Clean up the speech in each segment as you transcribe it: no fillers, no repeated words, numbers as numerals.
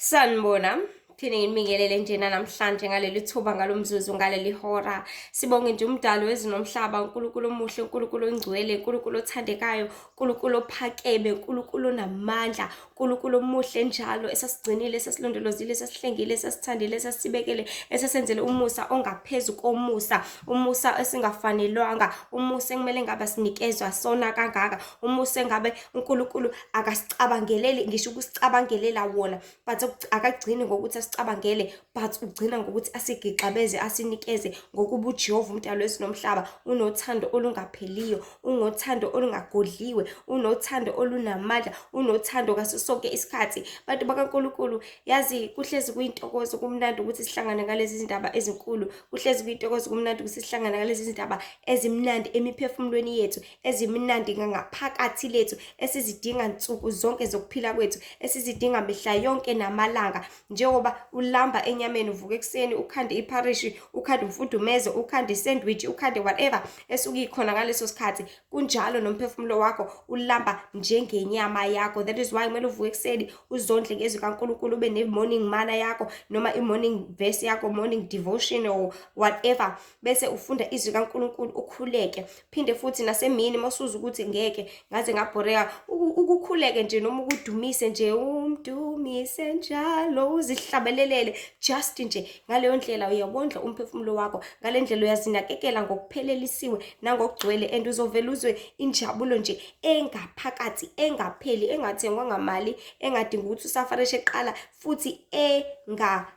Sanibona, phinde nginibingelele nje namhlanje ngaleli thuba, ngalo mzuzu, ngaleli hora. Sibonge nje umdali wezulu nomhlaba, uNkulunkulu omuhle, uNkulunkulu ongcwele, uNkulunkulu othandekayo, uNkulunkulu ophakeme, uNkulunkulu onamandla, uNkulunkulu omuhle njalo, esasigcinile, esasilondolozile, esasihlengile, esasithandile, esasibekele, esasenzele umusa ongaphezu komusa, umusa esingafanelwanga, umusa ekumele ngabe sinikezwa sona kangaka, umusa engabe uNkulunkulu akasicabangeleli ngisho ukusicabangelela wona, but akagcini ngokuthi asicabangele, but ugcina ngokuthi asigixabeze, asinikeze, ngokuba uJehova umdali wezulu nomhlaba unothando olungapheliyo, unothando olungagodliwe, unothando olunamandla, unothando ngaso sonke isikhathi. Bantu bakaNkulunkulu, yazi kuhlezi kuyintokozo, kumnandi ukuthi sihlangane ngalezi zindaba ezinkulu, kuhlezi kuyintokozo, kumnandi ukuthi sihlangane ngalezi zindaba ezimnandi emiphefumulweni yethu, ezimnandi ngaphakathi lethu, esizidinga nsuku zonke zokuphila kwethu, esizidinga mihla yonke namalanga. Njengoba ulamba enyameni, uvuka ekuseni ukhande ipharishi, ukhande umfudumezo, ukhande isandwich, ukhande whatever esuke ikhona ngaleso sikhathi, kunjalo nomphefumulo wakho ulamba njengenyama yakho. That is why kumele uvuke ekuseni uzondle ngezwi kaNkulunkulu, ube ne-morning manna yakho noma i-morning verse yakho, morning devotion or whatever, bese ufunda izwi kaNkulunkulu, ukhuleke. Phinde futhi nasemini mawusuza ukuthi ngeke ngaze ngabhoreka, ukukhuleke nje noma ukudumise nje, umdumise njalo, uzihlabelelele just nje. Ngaleyo ndlela uyawondla umphefumulo wakho, ngale ndlela uyazinakekela ngokuphelelisiwe nangokugcwele, and uzovela uzwe injabulo nje engaphakathi, engapheli, engathengwa ngamali, engadingi ukuthi usafareshe eqala, futhi engapheli,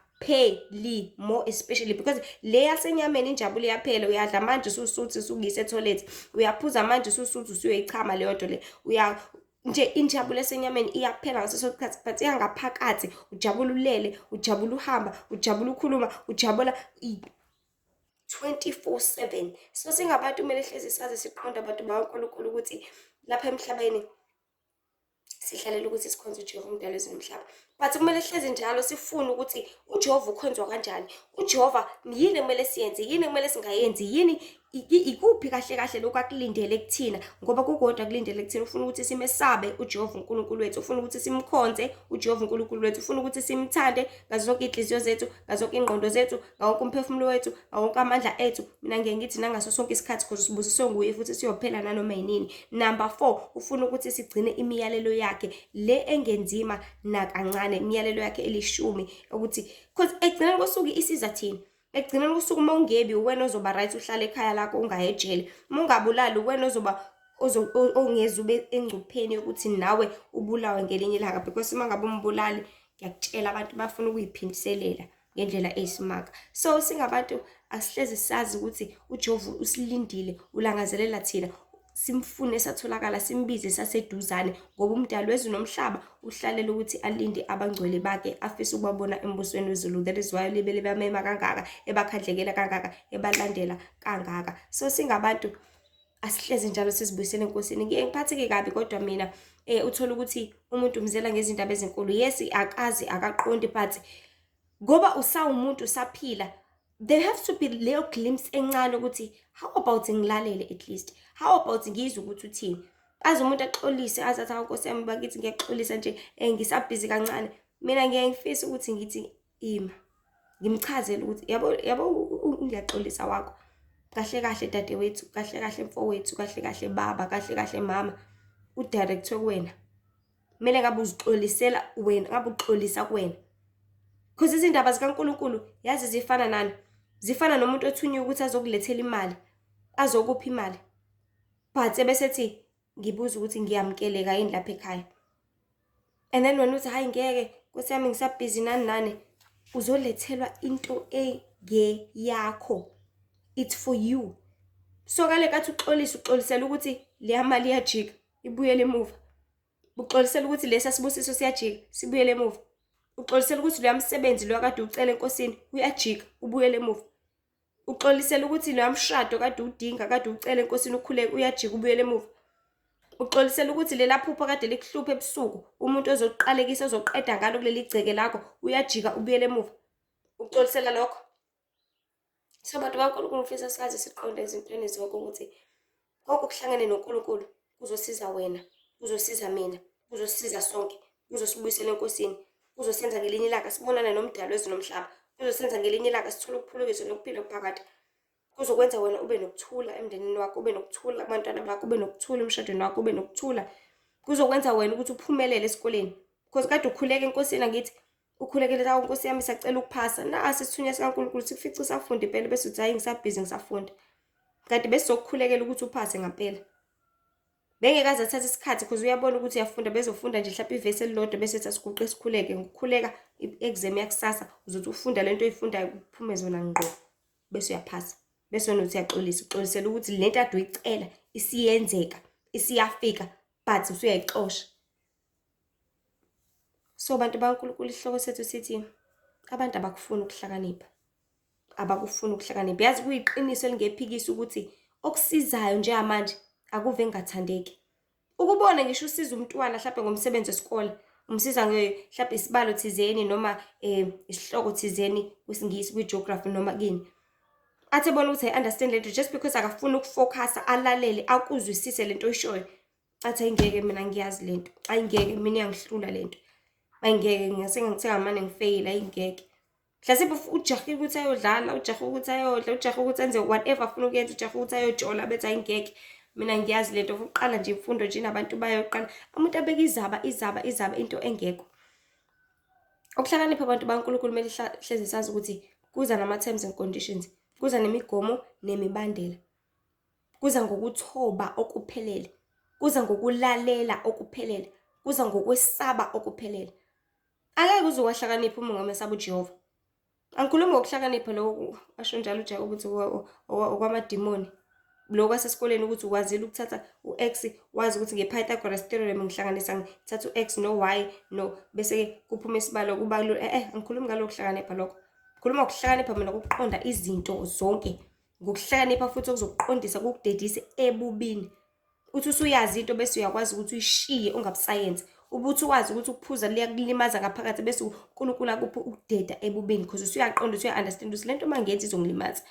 more especially because le yasenyameni injabulo iyaphela. Uyadla manje ususuthi usukuyisa ethoyilethi, uyaphuza manje ususuthi usuyoyichama leyo nto le, uya nje injabulo esenyameni iyaphela ngaso sonke isikhathi, but iyangaphakathi ujabula ulele, ujabula uhamba, ujabula ukhuluma, ujabula 24/7. So singabantu kumele hlezi saze siqonde, abantu bakaNkulunkulu, ukuthi lapha emhlabeni sihlalela ukuthi sikhonze uJehova umdali wezulu nomhlaba, but kumele hlezi njalo sifune ukuthi uJehova ukhonzwa kanjani, uJehova yini ekumele siyenze, yini ekumele singayenzi, yini ikuphi kahle kahle lokhu akulindele kuthina, ngoba kukodwa akulindele kuthina. Ufuna ukuthi simesabe uJehova uNkulunkulu wethu, ufuna ukuthi simkhonze uJehova uNkulunkulu wethu, ufuna ukuthi simthande ngazo zonke iy'nhliziyo zethu, ngazo zonke iy'ngqondo zethu, ngawo wonke umphefumulo wethu, ngawo wonke amandla ethu. Mina ngiye ngithi nangaso sonke isikhathi, because sibusiswe nguye futhi siyophela nanoma yinini. Number 4, ufuna ukuthi sigcine imiyalelo yakhe le engenzima nakancane, imiyalelo yakhe elishumi, ukuthi because ekugcineni kosuku isiza thina. Ekugcineni kosuku uma ungebi, uwena ozoba right, uhlale ekhaya lakho, ungayi ejele. Uma ungabulali, uwena ozoba ongeze ube engcupheni yokuthi nawe ubulawe ngelinye ilanga, because uma ngabe umbulali, ngiyakutshela, abantu bafuna ukuyiphindiselela ngendlela eyisimanga. So singabantu asihlezi sazi ukuthi uJehova usilindile, ulangazelela thina simfune satholakala, simbize saseduzane, ngoba umdali wezulu nomhlaba uhlalela ukuthi alinde abangcwele bakhe afisa ukubabona embusweni wezulu. That is why libele bamema kangaka, ebakhandlekela kangaka, ebalandela kangaka. So singabantu asihlezi njalo sizibuyisele enkosini. Ngiye ngiphatheke kabi kodwa mina, uthola ukuthi umuntu umzela ngezindaba ezinkulu. Yes, akazi, akaqondi, but ngoba usawumuntu, usaphila, there has to be leyo glimpse encane ukuthi how about ngilalele at least, how about ngizwe ukuthi uthini, aze umuntu axolise, aze athi, "Nkosi yami bakithi, ngiyaxolisa nje, ngisabhizi kancane." Mina ngiye ngifise ukuthi ngithi ima ngimchazele ukuthi yabo yabo, ngiyaxolisa wakho kahle kahle, dadewethu, kahle kahle mfowethu, kahle kahle baba, kahle kahle mama, udirectwe kuwena. Kumele ngabe uzixolisela wena, ngabe uxolisa kuwena, because izindaba zikaNkulunkulu yazi zifana nani? Zifana nomuntu othunyiwe ukuthi azokulethela imali, azokupha imali, but ebese ethi, "Ngibuza ukuthi ngiyamukeleka yini lapha ekhaya?" And then wena uthi, "Hayi ngeke, nkosi yami, ngisabhizi nani nani." Uzolethelwa into engeyakho, it's for you. So ngale nkathi uxolisa, uxolisela ukuthi leya mali iyajika ibuyele emuva, uxolisela ukuthi lesa sibusiso siyajika sibuyele emuva, uxolisela ukuthi loya msebenzi lo kade ucela enkosini uyajika ubuyele emuva, uxolisela ukuthi loya mshado kade udinga, kade ucela enkosini, ukhuleke, uyajika ubuyele emuva, uxolisela ukuthi lela phupho kade likuhlupha ebusuku, umuntu ozoqalekisa, ozoqeda ngalo kuleli gceke lakho, uyajika ubuyele emuva, uxolisela lokho. So bantu bakaNkulunkulu, ngifisa sazi siqonde ezintweni zonke ukuthi konke okuhlangene noNkulunkulu kuzosiza wena, kuzosiza mina, kuzosiza sonke, kuzosibuyisela enkosini. Kuzosenza ngelinye ilanga sibonane noMdali wezulu nomhlaba. Kuzosenza ngelinye ilanga sithole ukuphulukiswa nokuphila okuphakade. Kuzokwenza wena ube nokuthula emndenini wakho, ube nokuthula kubantwana bakho, ube nokuthula emshadweni wakho, ube nokuthula. Kuzokwenza wena ukuthi uphumelele esikoleni. Because kade ukhuleka eNkosini angithi, ukhulekele awu Nkosi yami siyacela ukuphasa. Nasi isithunywa sikaNkulunkulu sikufice usafunda impela bese uthi hhayi ngisabhizi ngisafunda. Kanti besizokukhulekela ukuthi uphase ngampela. Bengeke aze athathe isikhathi because uyabona ukuthi uyafunda, bezofunda nje mhlawumbe ivesi elilodwa bese ethi asiguqe sikhuleke. Ngokukhuleka i-exam yakusasa uzothi ufunda lento oyifundayo kuphume zona ngqo bese uyaphasa. Bese wena uthi uyaxolisa, uxolisela ukuthi lento ade uyicela isiyenzeka, isiyafika but usuyayixosha. So bantu bakaNkulunkulu isihloko sethu sithi abantu abakufuni ukuhlakanipha. Abakufuni ukuhlakanipha. Yazi kuyiqiniso elingephikisi ukuthi okusizayo njengamanje akuve kungathandeki. Ukubona ngisho usiza umntwana mhlampe ngomsebenzi wesikole, umsiza mhlampe isibalo thizeni noma isihloko thizeni kwisiNgisi, kwi-geography noma kini. Athi ebona ukuthi ayi-understand lento just because akafuni ukufokhasa, alalele, akuzwisise lento oyishoyo. Athi ayingeke mina ngiyazi lento, ayingeke mina iyangihlula lento, ayingeke sengamane ngifeyile, ayingeke. Mhlasimbe ujahile ukuthi ayodlala, ujahe ukuthi ayodla, ujahe ukuthi enze whatever afuna ukuyenza, ujahe ukuthi ayojola, bethi ayingeke mina ngiyazi lento. Uqala nje imfundo nje nabantu bayoqala, umuntu abeke izaba, izaba, izaba, into engekho. Ukuhlakanipha abantu baNkulunkulu kumele hlezi sazi ukuthi kuza nama-terms and conditions, kuza nemigomo nemibandela, kuza ngokuthoba okuphelele, kuza ngokulalela okuphelele, kuza ngokwesaba okuphelele. Angeke uze wahlakanipha uma ungamesaba uJehova. Angikhulumi ngokuhlakanipha lokho asho njalo uJakobe ukuthi okwamadimoni. Lokho kwasesikoleni ukuthi ukwazile ukuthatha u-X, wazi ukuthi nge-Pythagoras theorem ngihlanganisa ngithatha u-X no-Y no bese-ke kuphuma isibalo kuba lula. Angikhulumi ngalokho kuhlakanipha lokho. Ngikhuluma ngokuhlakanipha mina kokuqonda izinto zonke. Ngokuhlakanipha futhi okuzokuqondisa kukudedise ebubini. Uthi usuyazi into bese uyakwazi ukuthi uyishiye ungabusayensi. Ubuthi wazi ukuthi ukuphuza liyakulimaza ngaphakathi bese uNkulunkulu akuphe ukudeda ebubini because usuyaqonda, usuya-understand ukuthi lento mangiyenza izongilimaza.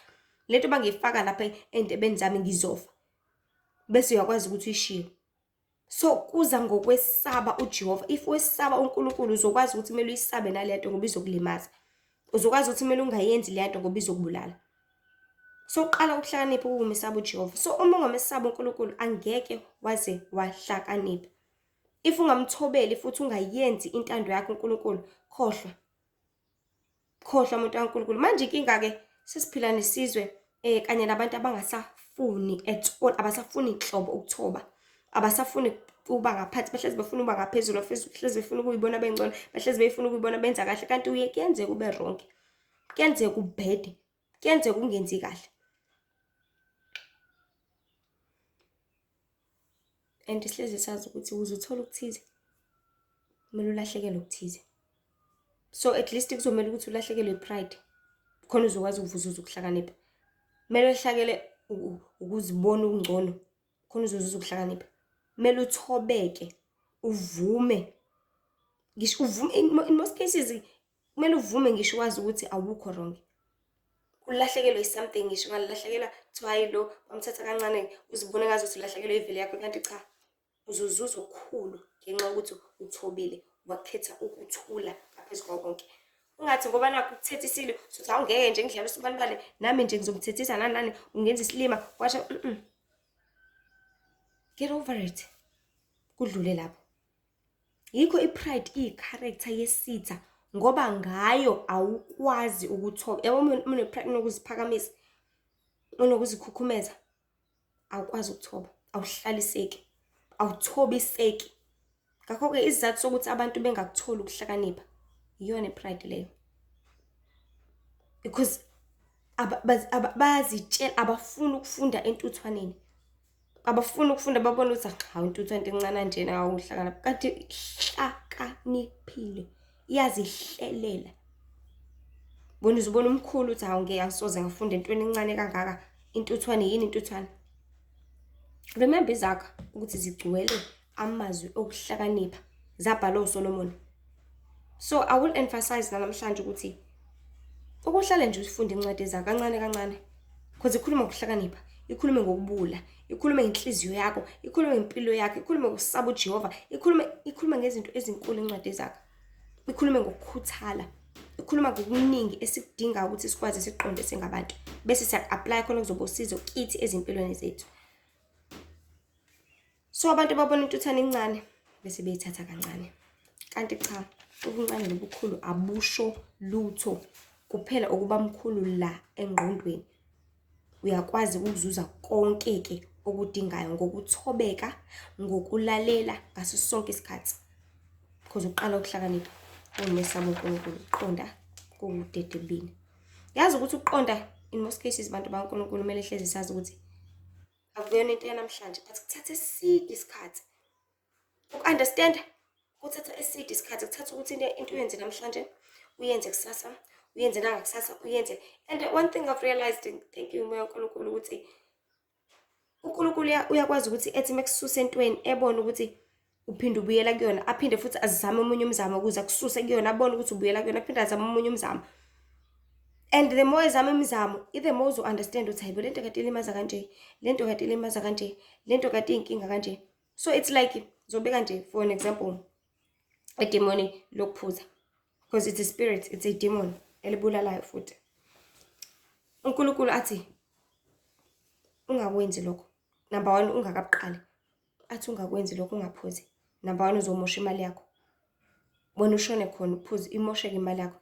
Lento mangiyifaka lapha ey'ndebeni zami ngizofa. Bese uyakwazi ukuthi uyishiye. So kuza ngokwesaba uJehova. If wesaba uNkulunkulu uzokwazi ukuthi kumele uyisabe nale nto ngoba izokulimaza. Uzokwazi ukuthi kumele ungayenzi le nto ngoba izokubulala. So qala ukuhlakanipha ukumesaba uJehova. So uma ungamesaba uNkulunkulu angeke waze wahlakanipha. If ungamthobeli futhi ungayenzi intando yakhe uNkulunkulu, khohlwa. Khohlwa umuntu kaNkulunkulu. Manje inkinga-ke sesiphila nesizwe kanye nabantu abangasafuni at all, abasafuni nhlobo ukuthoba. Abasafuni ukuba ngaphansi, bahlezi befuna ukuba ngaphezulu, bahlezi befuna ukuyibona bengcono, bahlezi befuna ukuyibona benza kahle, kanti uye kuyenzeka ube wrong. Kuyenzeka ubhede, kuyenzeka ungenzi kahle. And sihlezi sazi ukuthi ukuze uthole okuthize, kumele ulahlekelwe okuthize. So at least kuzomela ukuthi ulahlekelwe i-pride, khona uzokwazi ukuvuzuza ukuhlakanipha. Kumele uhlakele ukuzibona ungcono, khona uzozuza ukuhlakanipha. Kumele uthobeke, uvume. Ngisho uvume, in most cases, kumele uvume ngisho wazi ukuthi awukho wrong. Ulahlekelwe something ngisho ungalahlekelwa kuthiwa hayi lo wamthatha kancane uzibone ngazuthi ulahlekelwe iveli yakho, kanti cha, uzozuza okukhulu ngenxa yokuthi uthobile, wakhetha ukuthula ngaphezu kwako konke. Ungathi ngoba nakho ukuthethisile uthi hawu ngeke nje ngidlale usibalibale nami nje ngizomthethisa nani nani ungenza isilima kwasho. Get over it, kudlule lapho. Yikho i-pride iyi-character yesitha ngoba ngayo awukwazi ukuthoba. Yabo uma une-pride unokuziphakamisa, unokuzikhukhumeza, awukwazi ukuthoba, awuhlaliseki, awuthobiseki. Ngakho-ke isizathu sokuthi abantu bengakutholi ukuhlakanipha iyona i-pride leyo. Because bayazitshela abafuni ukufunda entuthwaneni. Abafuni ukufunda babona ukuthi hawu intuthwane into encane kanjena awuhlakanipha, kanti hlakaniphile, iyazihlelela. Bona uzubona umkhulu uthi hawu ngeke angisoze ngafunda entweni encane kangaka, intuthwane yini intuthwane? Remember iZaga ukuthi zigcwele amazwi okuhlakanipha, zabhalwa uSolomon. So I will emphasize namhlanje ukuthi ukuhlale nje ufunde incwadi eZaga kancane kancane, because ikhuluma ngokuhlakanipha, ikhulume ngokubula, ikhulume ngenhliziyo yakho, ikhulume ngempilo yakho, ikhulume ngokusaba uJehova, ikhulume ngezinto ezinkulu incwadi eZaga. Ikhulume ngokukhuthala, ikhuluma ngokuningi esikudingayo ukuthi sikwazi siqonde singabantu, bese siyaku-aplaya khona kuzoba usizo kithi ezimpilweni zethu. So abantu babona intuthwane incane bese beyithatha kancane, kanti cha, ubuncane nobukhulu abusho lutho, kuphela ukuba mkhulu la engqondweni. Uyakwazi ukuzuza konke-ke okudingayo ngokuthobeka, ngokulalela ngaso sonke isikhathi. Because ukuqala ukuhlakanipha kuwukumesaba uNkulunkulu, ukuqonda kuwukudedebini. Yazi ukuthi ukuqonda in most cases bantu bakaNkulunkulu kumele hlezi sazi ukuthi akuyona into yanamhlanje but kuthatha eside isikhathi. Uku-understand-a kuthatha eside isikhathi, kuthatha ukuthi into uyenze namhlanje, uyenze kusasa, uyenze nangakusasa, uyenze. And one thing I've realized, thank you Moya kaNkulunkulu, ukuthi uNkulunkulu uyakwazi ukuthi ethi mekususa entweni ebone ukuthi uphinde ubuyela kuyona, aphinde futhi azame omunye umzamo ukuze akususe kuyona, abone ukuthi ubuyela kuyona, aphinde azame omunye umzamo. And the more ezama imizamo, the more uzo-understand ukuthi hayibo, lento kade ilimaza kanje, lento kade ilimaza kanje, lento kade iyinkinga kanje. So it's like, ngizobeka nje for an example, idemoni lokuphuza. Because it's a spirit, it's a demon elibulalayo futhi. uNkulunkulu athi ungakwenzi lokho. Number one, ungakabuqali. Athi ungakwenzi lokho, ungaphuzi. Number one, uzomosha imali yakho. Wena ushone khona uphuze, imosheke imali yakho.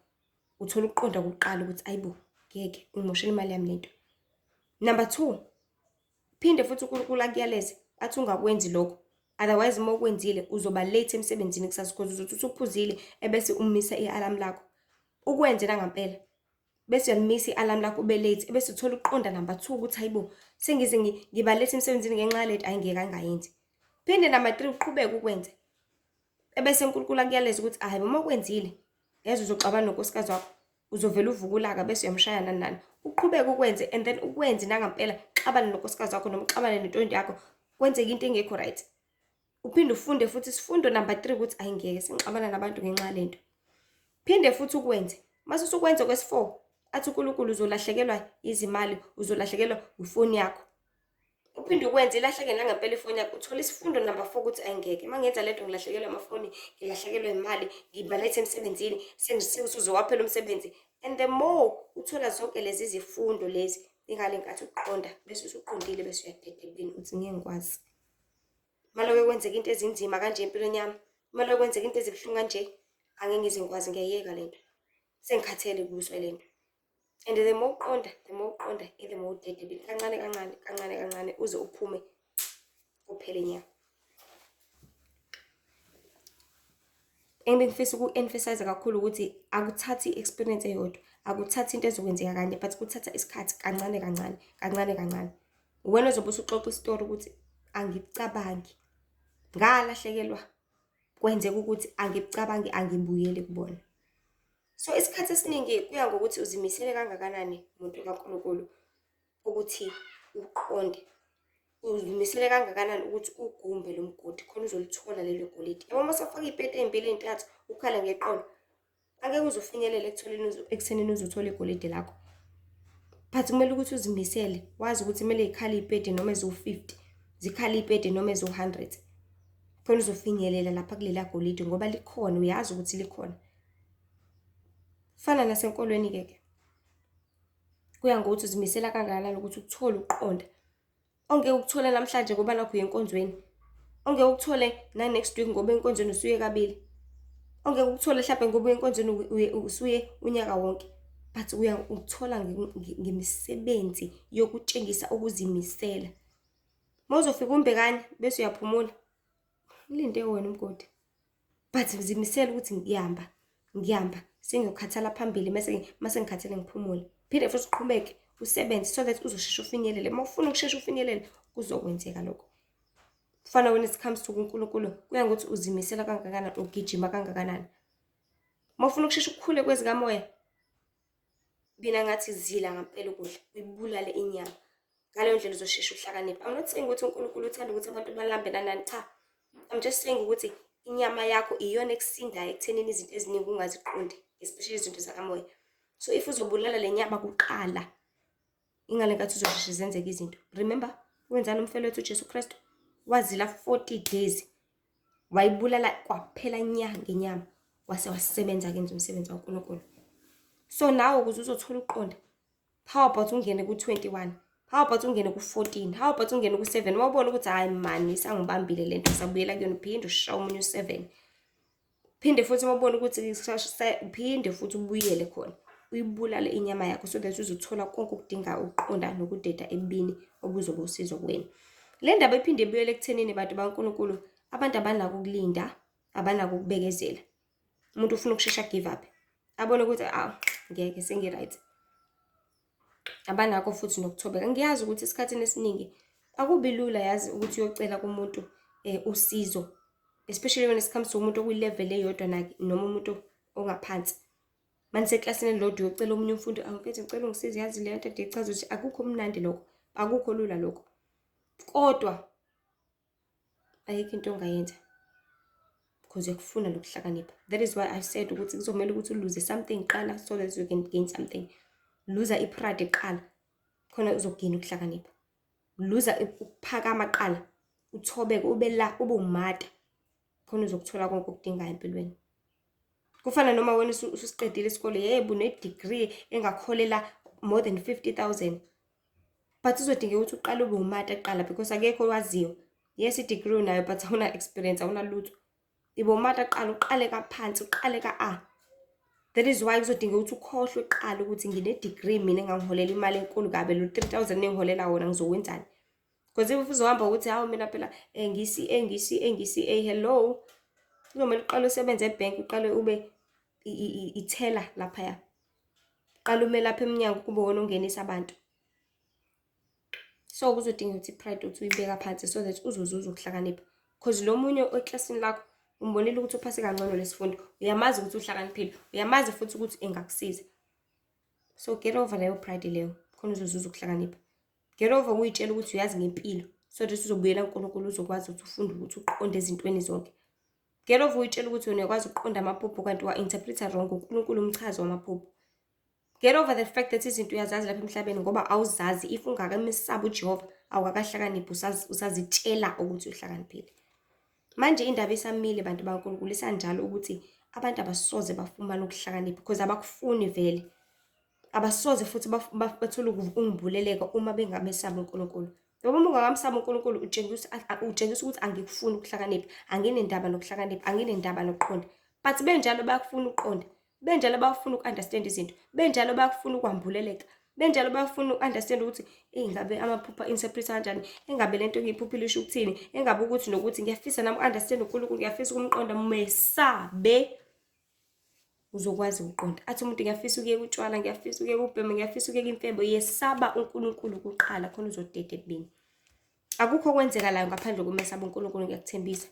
Uthola ukuqonda kokuqala ukuthi ayibo, ngeke ungimoshela imali yami lento. Number two, phinde futhi uNkulunkulu akuyaleze athi ungakwenzi lokho. Otherwise uma ukwenzile uzoba late emsebenzini kusasa because uzothi usuphuzile ebese umisa i-alarm lakho. Ukwenze nangampela. Bese uyalimisa i-alarm lakho ube late, ebese uthola ukuqonda number two ukuthi hayibo, sengize ngiba late emsebenzini ngenxa yalento, ayi ngeke angayenzi. Phinde number three uqhubeke ukwenze. Ebese uNkulunkulu akuyaleza ukuthi hayi, uma ukwenzile, yazi uzoxabana nonkosikazi wakho, uzovela uvuke ulaka bese uyamshaya nani nani. Uqhubeke ukwenze and then ukwenze nangampela, uxabane nonkosikazi wakho noma uxabane nentombi yakho, kwenzeke into engekho right. Uphinde ufunde futhi isifundo number three ukuthi ayi ngeke, sengixabana nabantu ngenxa yalento. Phinde futhi ukwenze. Mase usukwenza kwesi-four, athi uNkulunkulu uzolahlekelwa izimali, uzolahlekelwa ifoni yakho. Uphinde ukwenze, ilahleke nangempela ifoni yakho. Uthola isifundo number four ukuthi ayi ngeke, uma ngenza lento ngilahlekelwa amafoni, ngilahlekelwa imali, ngiba late emsebenzini, usuzowaphela umsebenzi. And the more uthola zonke lezi zifundo lezi, ingale nkathi uqonda, bese usuqondile, bese uyadeda ekubeni uthi ngeke ngikwazi. Maloke kwenzeka into ezinzima kanje empilweni yami, maloke kwenzeka into ezibuhlungu kanje, angeke ngize ngikwazi, ngiyayiyeka lento. Sengikhathele ukubuswa lento. And the more uqonda, the more uqonda, the more udede kancane kancane, kancane kancane, uze uphume kuphele nya. Engibengifisa uku-emphasize kakhulu ukuthi akuthathi i-experience eyodwa, akuthathi into ezokwenzeka kanye, but kuthatha isikhathi kancane kancane, kancane kancane. Wena ozobe usuxoxa isitori ukuthi angicabangi, ngalahlekelwa, kwenzeka ukuthi angicabangi, angibuyeli kubona. So isikhathi esiningi kuya ngokuthi uzimisele kangakanani muntu kaNkulunkulu ukuthi uqonde. Uzimisele kangakanani ukuthi ugumbe lo mgodi khona uzolithola lelo golide. Yabo uma usufaka iy'peti ey'mbili ey'ntathu ukhale ngeqolo, angeke uze ufinyelele ekutholeni ekuthenini uzothola igolide lakho. But kumele ukuthi uzimisele, wazi ukuthi kumele y'khale iy'peti noma eziwu-50, zikhale iy'peti noma eziwu-100. Khona uzofinyelela lapha kulela golide ngoba likhona, uyazi ukuthi likhona. Kufana nasenkolweni-ke ke. Kuya ngokuthi uzimisela kangakanani ukuthi uthole ukuqonda. Ongeke ukuthole namhlanje ngoba nakhu uya enkonzweni. Ongeke ukuthole na-next week ngoba enkonzweni usuye kabili. Ongeke ukuthole hlampe ngoba uya enkonzweni usuye unyaka wonke. But uya ukuthola ngemisebenzi yokutshengisa ukuzimisela. Uma uzofika umbhekane bese uyaphumula, ulinde wena umgodi. But zimisele ukuthi ngiyahamba, ngiyahamba, sengiyokhathala phambili mase mase ngikhathele ngiphumule. Phinde futhi uqhubeke usebenze so that uzosheshe ufinyelele. Uma ufuna ukusheshe ufinyelele, kuzokwenzeka lokho. Kufana when it comes to kuNkulunkulu, kuya ngokuthi uzimisela kangakanani, ugijima kangakanani. Uma ufuna ukusheshe ukhule kwezikamoya, mina ngathi zila ngampela ukudla, uyibulale inyama. Ngaleyo ndlela uzosheshe uhlakaniphe. I'm not saying ukuthi uNkulunkulu uthanda ukuthi abantu balambe nanani, cha. I'm just saying ukuthi inyama yakho iyona ekusindayo ekuthenini izinto eziningi ungaziqondi, especially izinto zakamoya. So if uzobulala le nyama kuqala, ingale nkathi uzosheshe zenzeke izinto. Remember, wenzani umfelo wethu uJesu Kristu? Wazila 40 days. Wayibulala kwaphela nya ngenyama. Wase wasebenza kenza umsebenzi kaNkulunkulu. So nawe ukuze uzothola ukuqonda, how about ungene ku-21? How about ungene ku-14? How about ungene ku-7? Uma ubona ukuthi hhayi mani isangibambile le nto, usabuyela kuyona uphinde ushaye omunye u-7. Phinde futhi uma ubona ukuthi uphinde futhi ubuyele khona, uyibulale inyama yakho so that uzothola konke okudingayo ukuqonda nokudeda ebubini obuzoba usizo kuwena. Le ndaba iphinde ibuyele ekuthenini bantu bakaNkulunkulu, abantu abanako ukulinda, abanako ukubekezela. Umuntu ufuna ukushesha give up, abone ukuthi awu ngeke sengi-right. Abanakho futhi nokuthobeka. Ngiyazi ukuthi esikhathini esiningi akubi lula yazi ukuthi uyocela kumuntu usizo, especially when it comes to umuntu okwi-level eyodwa noma umuntu ongaphansi. Maniseklasini elilodwa uyocela omunye umfundi, awu mfethu ngicela ungisize yazi le nto ichaza ukuthi akukho mnandi lokho, akukho lula lokho. Kodwa ayikho into ongayenza because uyakufuna lokuhlakanipha. That is why I said ukuthi kuzomele ukuthi uluze something kuqala so that you can gain something. Luza i-pride kuqala khona uzogain ukuhlakanipha. Luza ukuphakama kuqala, uthobeke, ube la, ube umata khona uzokuthola konke okudingayo empilweni. Kufana noma wena ususiqedile isikole, yebo une-degree engakholela more than 50,000. But uzodingeka ukuthi uqale ube umata kuqala because akekho owaziyo. Yes, i-degree unayo but awuna experience, awuna lutho. Ibe umata kuqala, uqale kaphansi, uqale ka-A. That is why kuzodingeka ukuthi ukhohlwe kuqala ukuthi ngine-degree mina engangiholela imali enkulu kabi, lo 3,000 engiholela wona ngizowenzani. Because if uzohamba ukuthi hawu mina phela ngiyi-C_A, ngiyi-C_A, ngiyi-C_A, hello. Kuzomele uqale usebenze ebhenki, uqale ube i-teller laphaya. Uqale ume lapha emnyango kube uwena ongenisa abantu. So kuzodingeka ukuthi i-pride uthi uyibeka phansi so that uzozuza ukuhlakanipha. Because lo munye eklasini lakho umbonile ukuthi uphase kangcono lesifundo, uyamazi ukuthi uhlakaniphile, uyamazi futhi ukuthi engakusiza. So get over leyo pride leyo, khona uzozuza ukuhlakanipha. Get over ukuyitshela ukuthi uyazi ngempilo so that uzobuyela kuNkulunkulu uzokwazi ukuthi ufunde ukuthi uqonde ezintweni zonke. Get over uyitshela ukuthi wena uyakwazi ukuqonda amaphupho kanti wa-interpret-a wrong, uNkulunkulu umchazi wamaphupho. Get over the fact that izinto uyazazi lapha emhlabeni ngoba awuzazi. If ungakamesabi uJehova awukakahlakaniphi, usazitshela ukuthi uhlakaniphile. Manje indaba isamile bantu bakaNkulunkulu, isanjalo ukuthi abantu abasoze bafumane ukuhlakanipha because abakufuni vele. Abasoze futhi bathole ukungibuleleka uma bengamesabi uNkulunkulu. Ngoba uma ungakamsabi uNkulunkulu utshengisa ukuthi angikufuni ukuhlakanipha, anginendaba nokuhlakanipha, anginendaba nokuqonda. But benjalo bayakufuna ukuqonda, benjalo bayafuna uku-understand izinto, benjalo bayafuna ukwambuleleka, benjalo bayafuna uku-understand ukuthi engabe amaphupho a-interpret kanjani, engabe lento engiyiphuphile isho ukuthini, engabe ukuthi nokuthi ngiyafisa nami uku-understand uNkulunkulu, ngiyafisa ukumqonda. Mesabe, uzokwazi ukuqonda. Athi umuntu ngiyafisa ukuyeka utshwala, ngiyafisa ukuyeka ubhema, ngiyafisa ukuyeka imfebo. Yesaba uNkulunkulu kuqala khona uzodeda ekubeni. Akukho okwenzekalayo ngaphandle komesaba uNkulunkulu, ngiyakuthembisa.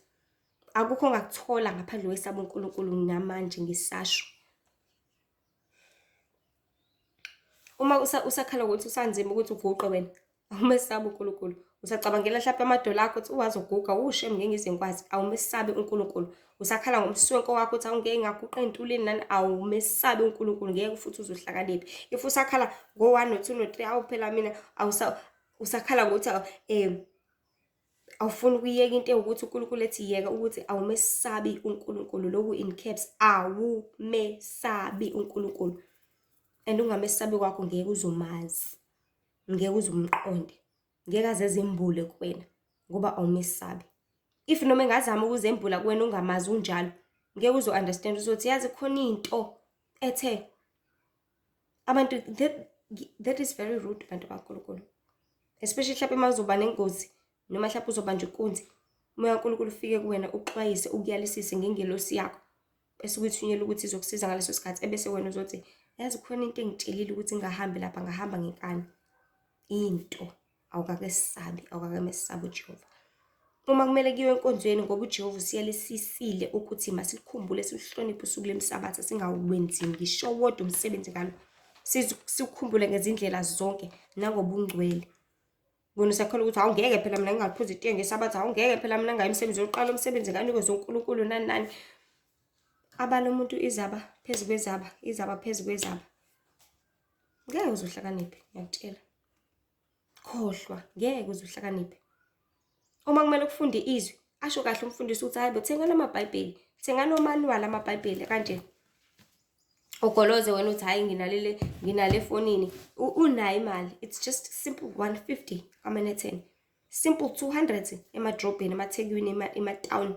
Akukho ongakuthola ngaphandle kwesaba uNkulunkulu namanje ngisasho. Uma usakhala ukuthi usanzima ukuthi uguqe wena, awumesabi uNkulunkulu. Usacabangela mhlawumbe amadolo akho ukuthi uwazoguga, ushe ngeke ngize ngikwazi. Awumesabi uNkulunkulu. Usakhala ngomswenko wakho ukuthi awungeke ngaguqa ey'ntulini nani, awumesabi uNkulunkulu, ngeke futhi uze uhlakaniphe. If usakhala ngo-1 no-2 no-3, awu phela mina usakhala ngokuthi awufuni ukuyeka into ewukuthi uNkulunkulu ethi yeka, ukuthi awumesabi uNkulunkulu. Lokhu in caps, awumesabi uNkulunkulu. And ungamesabi kwakho ngeke uzomazi, ngeke uze umqonde, ngeke aze azembule kuwena ngoba awumesabi. If noma engazama ukuzembula kuwena ungamazi unjalo, ngeke uzo understand, uzothi yazi khona into ethe abantu that is very rude bantu bakaNkulunkulu. Especially mhlawumbe uma uzoba nengozi noma mhlawumbe uzobanjwa inkunzi, umoya kaNkulunkulu ufike kuwena uxwayise, ukuyalisise ngengelosi yakho bese ukuyithunyela ukuthi izokusiza ngaleso sikhathi, ebese wena uzothi yazi khona into engitshelile ukuthi ngingahambi lapha, ngahamba ngenkani. Into awukakesabi, awukakemesabi uJehova. Uma kumele kuyiwe enkonzweni ngoba uJehova usiyalisisile ukuthi masikhumbule sihloniphe usuku lemisabatha, singawenzi ngisho wodwa umsebenzi ngalo, sikukhumbule ngezindlela zonke nangobungcwele. Wena usakholwa ukuthi awungeke phela mina ngingaphuzi itiye ngesabatha, awungeke phela mina ngayi emsebenzini, uqala umsebenzi nganikwe uNkulunkulu nani nani. Abala umuntu izaba phezu kwezaba, izaba phezu kwezaba. Ngeke uze uhlakaniphe, ngiyakutshela. Khohlwa, ngeke uze uhlakaniphe. Uma kumele ufunde izwi, Asho kahle umfundisi ukuthi hayi bo, thengani amaBhayibheli, thengani omanuwali amaBhayibheli kanje. Ugoloze wena uthi hhayi nginalele nginale efonini. Unayo imali, it's just simple 150 kwaManhattan. Simple 200 emadrobheni, emaThekwini, ema-town.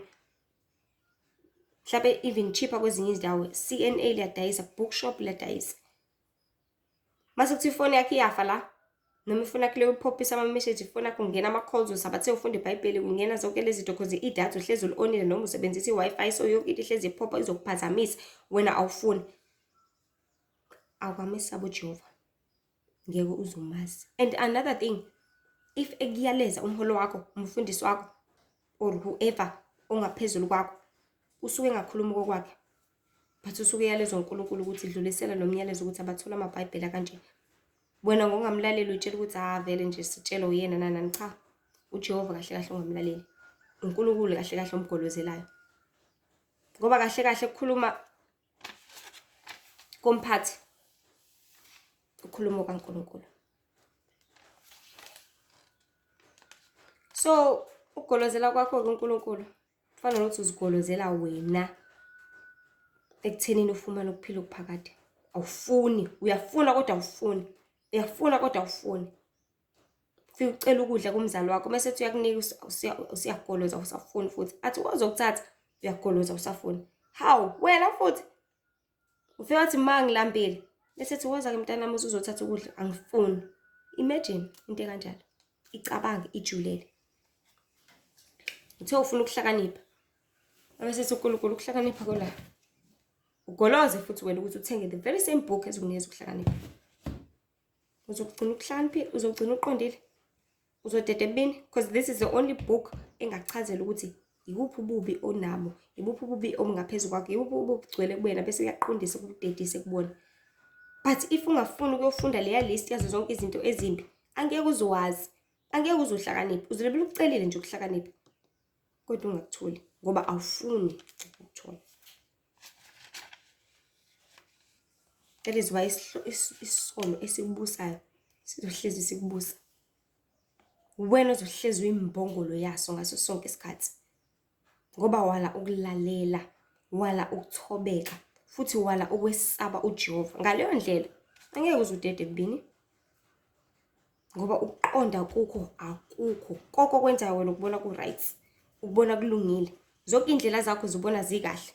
Mhlampe even cheaper kwezinye izindawo. C_N_A liyadayisa, Bookshop liyadayisa. Mase kuthiwa ifoni yakho iyafa la, noma ifoni yakho leyo uphophisa ama-message, ifoni yakho kungena ama-calls, usabathe ufunda iBhayibheli, kungena zonke lezi zinto cause idatha uhlezi uli-onile noma usebenzisa i-Wi-Fi, so yonke into ihlezi iphopha izokuphazamisa, wena awufuni. Awukamesabi uJehova, ngeke uze umazi. And another thing, if ekuyaleza umholo wakho, umfundisi wakho, or whoever ongaphezulu kwakho, usuke engakhulumi kokwakhe. But usuke eyalezwa uNkulunkulu ukuthi dlulisela lo myalezo ukuthi abathole amaBhayibheli akanje. Wena ngokungamlaleli utshela ukuthi ha vele nje sitshelwa uyena nanani. Cha, uJehova kahle kahle ungamlaleli. UNkulunkulu kahle kahle omgolozelayo. Ngoba kahle kahle kukhuluma komphathi, ukhuluma kaNkulunkulu. So ukugolozela kwakho-ke uNkulunkulu kufana nokuthi uzigolozela wena ekuthenini ufumane ukuphila okuphakade. Awufuni, uyafuna kodwa awufuni, uyafuna kodwa awufuni. Ufike ucela ukudla kumzali wakho mese ethi uyakunika usuyagoloza awusafuni futhi. Athi wozokuthatha uyagoloza awusafuni. Hawu wena futhi ufike wathi ma ngilambile bese ethi woza-ke mntanami usuzothatha ukudla angifuni. Imagine into ekanjalo, icabange ijulele. Uthe ufuna ukuhlakanipha bese ethi uNkulunkulu ukuhlakanipha kola. Ugoloze futhi wena ukuthi uthenge the very same book ezokunikeza ukuhlakanipha. Uzogcina ukuhlakaniphile, uzogcina uqondile, uzodeda ebini because this is the only book engachazela ukuthi ikuphi ububi onabo, ibuphi ububi obungaphezu kwakho, ibuphi ububi obugcwele kuwena bese uyaqondisa ukudedise kubona. But if ungafuni ukuyofunda leya list yazo zonke izinto ezimbi, angeke uzowazi, angeke uzohlakanipha, uzolibele ukucelile nje ukuhlakanipha kodwa ungakutholi ngoba awufuni ukuthola. That is why isono esikubusayo sizohlezi sikubusa. Wena ozohlezi uyimbongolo yaso ngaso sonke isikhathi. Ngoba wala ukulalela, wala ukuthobeka, futhi wala ukwesaba uJehova. Ngaleyo ndlela angeke uze udede ebubini. Ngoba ukuqonda kukho akukho. Konke okwenzayo wena ukubona ku-right, ukubona kulungile. Zonke iy'ndlela zakho uzibona zikahle.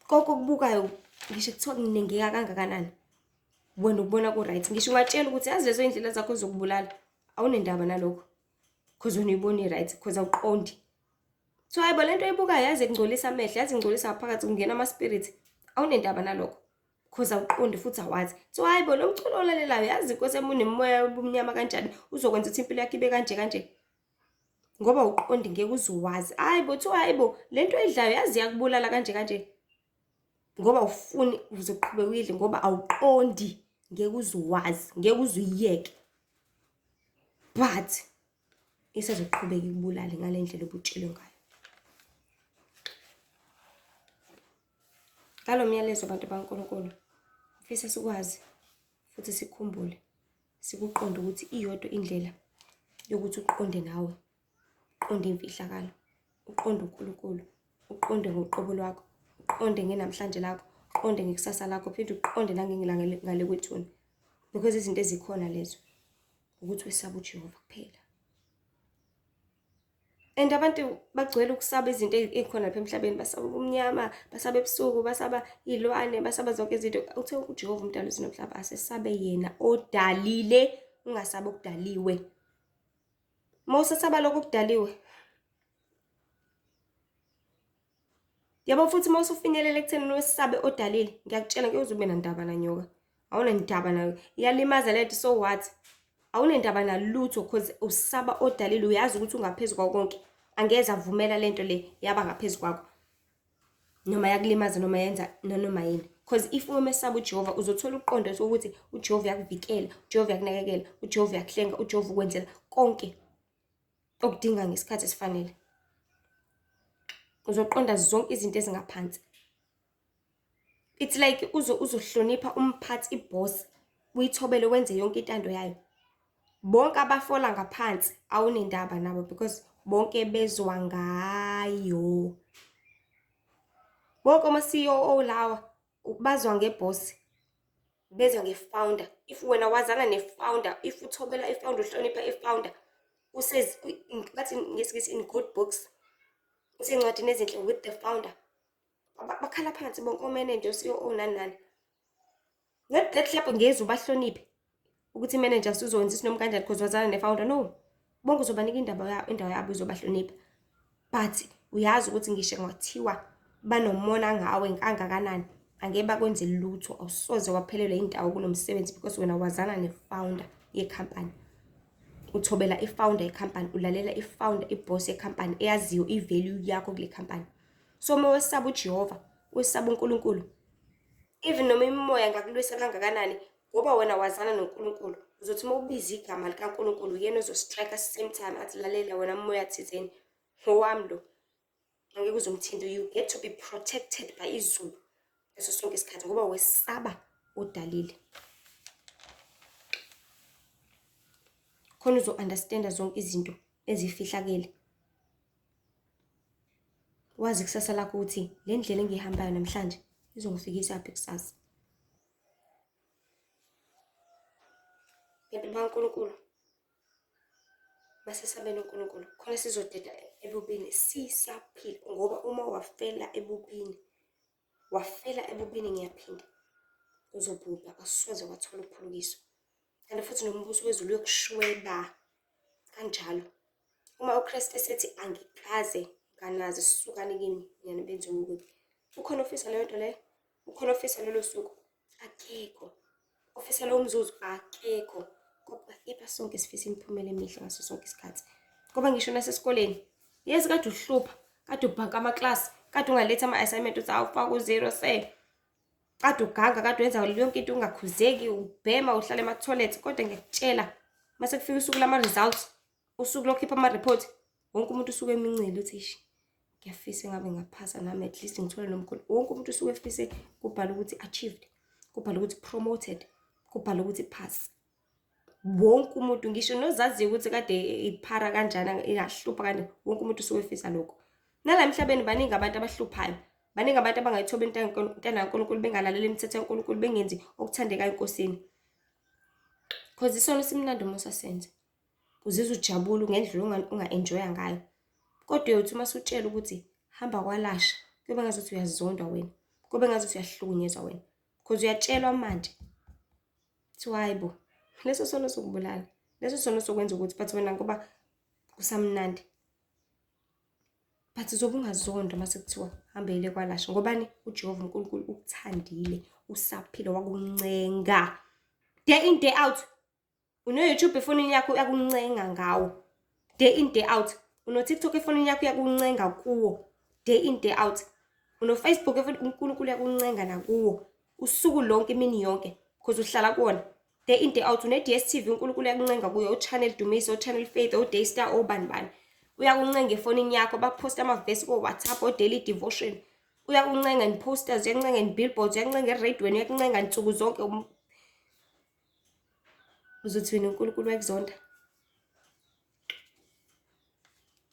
Konke okubukayo ngisho kuthiwa kunengeka kangakanani, wena ukubona ku-right. Ngisho ungatshela ukuthi yazi lezo iy'ndlela zakho zokubulala, awunendaba nalokho. Cause wena uyibona i-right, cause awuqondi. So hayi bo lento oyibukayo yazi ingcolisa amehlo, yazi ingcolisa ngaphakathi kungena ama-spirit. Awunendaba nalokho. Cause awuqondi futhi awazi. So hayi bo lo mculo olalelayo yazi inkosi yami unemimoya yobumnyama kanjani, uzokwenza ukuthi impilo yakho ibe kanje kanje. Ngoba awuqondi ngeke uze uwazi. Hayi bo kuthiwa hayi bo lento oyidlayo yazi iyakubulala kanje kanje. Ngoba awufuni uzoqhubeka uyidle ngoba awuqondi ngeke uze uwazi, ngeke uze uyiyeke. But isazoqhubeka ikubulale ngale ndlela obutshelwe ngayo. Ngalo myalezo bantu baNkulunkulu, ngifisa sikwazi futhi sikhumbule, sikuqonde ukuthi iyodwa indlela yokuthi uqonde nawe, uqonde imfihlakalo, uqonde uNkulunkulu, uqonde ngoqobo lwakho, uqonde ngenamhlanje lakho, uqonde ngekusasa lakho, phinde uqonde nangengale kwethuna. Because izinto ezikhona lezo ukuthi wesabe uJehova kuphela. And abantu bagcwele ukusaba izinto ey'khona lapha emhlabeni, basaba ubumnyama, basaba ebusuku, basaba iy'lwane, basaba zonke izinto. Uthe uJehova umdali wezulu nomhlaba asesabe yena odalile, ungasabi okudaliwe. Uma usasaba lokho okudaliwe, yabo futhi uma usufinyelela ekutheni wesabe odalile, ngiyakutshela ngeke uze ube nandaba nanyoka. Awunandaba nayo. Iyalimaza lento so what? Awunendaba nalutho cause usaba odalile, uyazi ukuthi ungaphezu kwako konke. Angeze avumela lento le yaba ngaphezu kwakho. Noma yakulimaza noma yenza nanoma yini. Cause if umesaba uJehova uzothola ukuqonda ukuthi uJehova uyakuvikela, uJehova uyakunakekela, uJehova uyakuhlenga, uJehova ukwenzela konke okudinga ngesikhathi esifanele. Uzoqonda zonke izinto ezingaphansi. It's like uzohlonipha umphathi iboss, uyithobele wenze yonke intando yayo. Bonke abafola ngaphansi awunendaba nabo because Bonke bezwa ngayo. Bonke ama-C_E_O lawa bazwa ngebhosi, bezwa nge-founder. If wena wazana ne-founder, if uthobela i-founder, uhlonipha i-founder, bathi ngesiNgisi in good books, usey'ncwadini ezinhle with the founder. Bakhala phansi bonke omenenja, o-C_E_O nani nani. Not that mhlawumbe ngeze ubahloniphe ukuthi i-manager usuzokwenza isinoma kanjani because wazana ne-founder, no. Bonke uzobanika indaba indawo yabo uzobahlonipha. But uyazi ukuthi ngisho kungathiwa banomona ngawe kangakanani, angeke bakwenze lutho, awusoze waphelelwa indawo kulo msebenzi because wena wazana ne-founder yekhampani. Uthobela i-founder yekhampani, ulalela i-founder, i-boss yekhampani eyaziyo i-value yakho kule khampani. So uma wesaba uJehova, wesaba uNkulunkulu, even noma imimoya ingakulwisa kangakanani, ngoba wena wazana noNkulunkulu, uzothi uma ubiza igama likaNkulunkulu, uyena ozo-strike-a same time athi lalela wena moya thizeni, ngowami lo, angeke uze umthinte. You get to be protected by izulu ngaso sonke isikhathi ngoba wesaba odalile. Khona uzo-understand-a zonke izinto ezifihlakele. Wazi ikusasa lakho ukuthi le ndlela engiyihambayo namhlanje izongifikisa phi kusasa. Bantu bakaNkulunkulu, masesabeni uNkulunkulu khona sizodeda ebubini sisaphila, ngoba uma wafela ebubini, wafela ebubini ngiyaphinda, uzobhubha, awusoze wathola ukuphulukiswa. Kanti futhi nombuso wezulu uyokushweba kanjalo. Uma uKristu esethi angikaze nganazi, sukani kimi nina benzi bokubi. Ukhona ofisa leyo nto leyo? Ukhona ofisa lolo suku? Akekho. Ofisa lowo mzuzu? Akekho. Kodwa kepha sonke sifisa imiphumela emihle ngaso sonke isikhathi. Ngoba ngisho nasesikoleni, yes kade uhlupha, kade ubhanka amaklasi, kade ungalethi ama-assignment uthi awufaka u-zero se. Kade uganga, kade wenza yonke into ungakhuzeki, ubhema, uhlala ema-toilet, kodwa ngiyakutshela, mase kufika usuku lama-results, usuku lokukhipha ama-report, wonke umuntu usuke emincile uthi eish, ngiyafisa engabe ngaphasa nami at least ngithole nomkhulu. Wonke umuntu usuke efise kubhala ukuthi achieved, kubhala ukuthi promoted, kubhala ukuthi pass. Wonke umuntu ngisho nozaziyo ukuthi kade iphara kanjani, ingahlupha kanjani, wonke umuntu usuke efisa lokho. Nala emhlabeni baningi abantu abahluphayo, baningi abantu abangayithobi intando kaNkulunkulu, bengalaleli imithetho kaNkulunkulu, bengenzi okuthandekayo eNkosini. Cause isono simnandi uma usasenza, uzizwa ujabule ngendlela onga-enjoy-a ngayo. Kodwa uyothi uma usutshela ukuthi hamba kwalasha, kuyobe ngazuthi uyazondwa wena, kuyobe ngazuthi uyahlukunyezwa wena. Cause uyatshelwa manje, kuthiwa hhayi bo, leso sono sokubulala, leso sono sokwenza ukuthi, but wena ngoba kusamnandi. But uzobe ungazondwa uma sekuthiwa hambele kwalasha, ngobani? uJehova uNkulunkulu ukuthandile, usaphila, wakuncenga. Day in, day out. Une-YouTube efonini yakho uyakuncenga ngawo. Day in, day out. Uno-TikTok efonini yakho uyakuncenga kuwo. Day in, day out. Uno-Facebook efonini, uNkulunkulu uyakuncenga nakuwo. Usuku lonke, imini yonke, because uhlala kuwona. Day in, day out. Une-D_S_T_V, uNkulunkulu uyakuncenga kuyo. O-Channel Dumiso, o-Channel Faith, o-Daystar, obani bani. Uyakuncenga efonini yakho, baphosta amavesi ko-WhatsApp, o-Daily Devotion. Uyakuncenga in posters, uyakuncenga in billboards, uyakuncenga eradweni, uyakuncenga nsuku zonke. Uzothi wena uNkulunkulu uyakuzonda?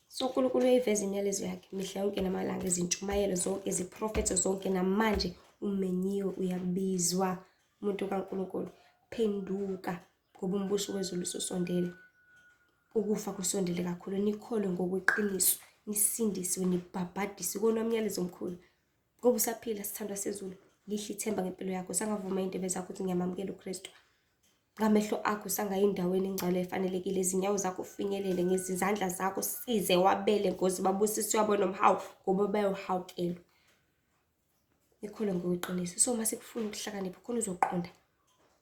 So uNkulunkulu uyayiveza imiyalezo yakhe mihla yonke namalanga, izintshumayelo zonke, iziprofetho zonke, namanje umenyiwe, uyabizwa umuntu kaNkulunkulu. Phenduka ngoba umbuso wezulu ususondele. Ukufa kusondele kakhulu. Nikholwe ngokweqiniso, nisindiswe, nibhabhadiswe. Ikona umyalezo omkhulu. Ngoba usaphila sithandwa sezulu, lihle ithemba ngempilo yakho. Sangavuma iy'ndebe zakho ukuthi ngiyamamukela uKristu. Ngamehlo akho sangayi endaweni engcwele efanelekile, izinyawo zakho ufinyelele ngezizandla zakho, size wabele Nkosi, babusiswe wabo nomhawu ngoba bayohawukelwa. Nikholwe ngokweqiniso. So uma sekufuna ukuhlakanipha khona uzoqonda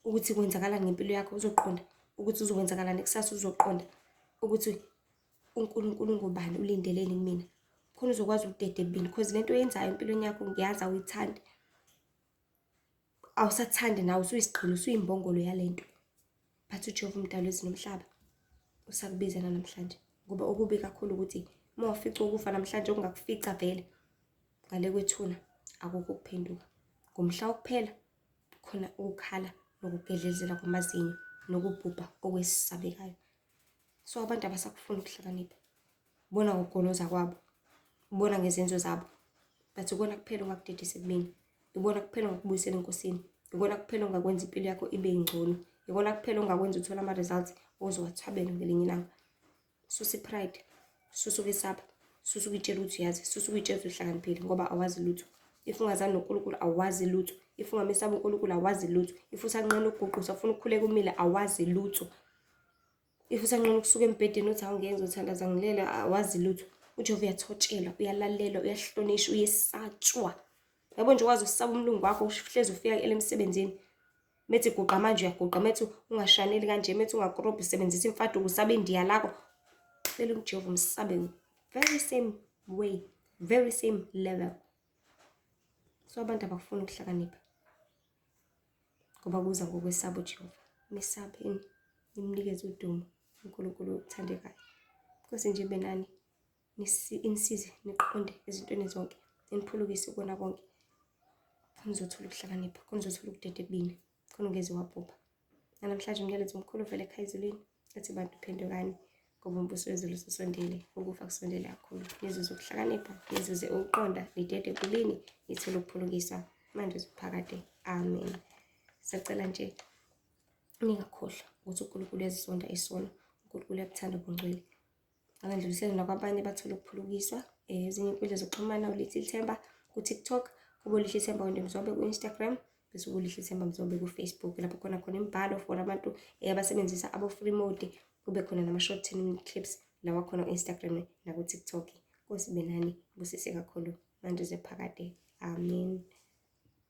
ukuthi kwenzakalani ngempilo yakho, uzoqonda ukuthi uzokwenzakalani kusasa, uzoqonda ukuthi uNkulunkulu ungubani, ulindeleni kumina. Khona uzokwazi ukudeda ebubini because lento oyenzayo empilweni yakho ngiyazi awuyithandi. Awusathandi nawe, usuyisigqila, usuyimbongolo yalento. But uJehova umdali wezulu nomhlaba usakubiza namhlanje, ngoba okubi kakhulu ukuthi uma wafica ukufa namhlanje okungakufica vele ngale kwethuna akukho ukuphenduka. Ngomhla wokuphela khona ukukhala nokugedlezela kwamazinyo nokubhubha okwesabekayo. So abantu abasakufuni ukuhlakanipha. Ubona ngokugoloza kwabo, ubona ngezenzo zabo. But ikona kuphela ongakudedisa ebubini, ikona kuphela ongakubuyisela eNkosini, ikona kuphela ongakwenza impilo yakho ibe ngcono, ikona kuphela ongakwenza uthole ama-results ozowathabela ngelinye ilanga. Susa i-pride, susa ukwesaba, susa ukuy'tshela ukuthi uyazi, susa ukuy'tshela ukuthi uhlakaniphile ngoba awazi lutho. If ungazani noNkulunkulu awazi lutho. If ungamesabi uNkulunkulu awazi lutho. If usanqena ukuguqa usafuna ukukhuleka umile awazi lutho. If usanqena ukusuka embhedeni uthi awungeke ngizothandaza ngilele awazi lutho. UJehova uyathotshelwa, uyalalelwa, uyahlonishwa, uyesatshwa. Yabo nje ukwazi ukusaba umlungu wakho uhlezi ufika emsebenzini. Methi guqa manje uyaguqa, methi ungashaneli kanje, methi ungakorobhi usebenzisa imfaduko usabe indiya lakho. Cela uJehova umsabe very same way, very same level. So abantu abakufuni ukuhlakanipha ngoba kuza ngokwesaba uJehova. Mesabeni, nimnikeze udumo uNkulunkulu othandekayo. Nkosi nje benani inisize niqonde ezintweni zonke, niphulukise kona konke. Khona uzothola ukuhlakanipha, khona uzothola ukudeda ebubini, khona ungeze wabhubha. Namhlanje umyalezo omkhulu uvela ekhaya ezulwini ethi bantu phendukani ngoba umbuso wezulu ususondele, ukufa kusondele kakhulu. Nizuze ukuhlakanipha, nizuze ukuqonda, nidede ebubini, nithole ukuphulukiswa manje phakade. Amen. Sacela nje ningakhohlwa ukuthi uNkulunkulu uyazisonda isono, uNkulunkulu uyabuthanda ubungcwele. Akandlulisele nakwabanye bathole ukuphulukiswa. Ezinye iy'nkundla zokuxhumana uLihle Themba ku-TikTok, kube uLihle Themba Wende Mzobe ku-Instagram, bese kuLihle Themba Mzobe ku-Facebook. Lapho khona khona imibhalo for abantu abasebenzisa abo-free mode, kube khona nama-short 10 minute clips lawa khona ku-Instagram naku-TikTok. Nkosi benani, busise kakhulu manje phakade. Amen.